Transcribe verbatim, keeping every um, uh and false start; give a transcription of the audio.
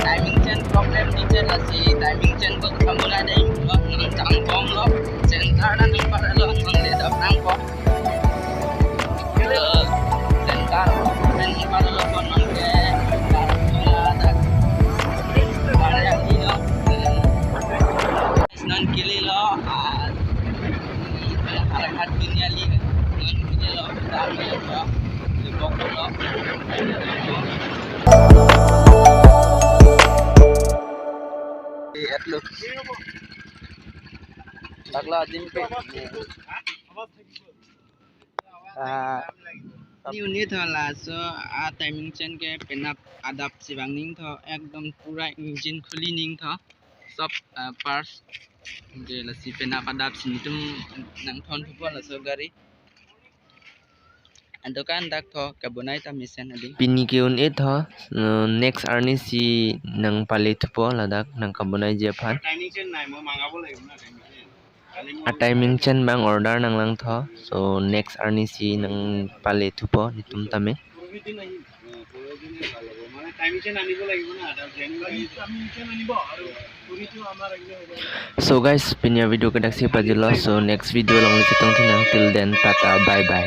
Timing chain problem teacher lasi timing chain ko kambura dei, nang chang bom lo, center na nang para lo, nang le dok nang bom. Center, nang para lo kon nang ke, para yang di lo, nang kili lo, ah, Halakat Binyali, nang kili lo, nang kili lo, di bok lo. At lo. Daklo ajin pe. Ah, ni unit hala so a timing chain ke penap adap si vang ning tho, ekdom pura engine khuli ning tho, sob, ah, parts. Je lasi penap adap si netum nangthon thupo laso gari. Adokan dak tho kabonai ta mesen adi. Pini ke un-e tho, uh, next arni si nangpale thupo ladak nangkabonai ji aphan. Timing chain nai mo mangabo lagi na timing chain. A timing chain bang order nang lang tho. So next arni si nangpale thupo netum tame. Purbi din ahi, eh, purbi din ahi pale bo. Mane timing chain anibo lagibo na, ada January. Timing chain anibo, aru puri tu amar ekdom. So guys, pini a video ke dak si pajirlo. So next video along le chetong thinang. Till then, tata, bye bye.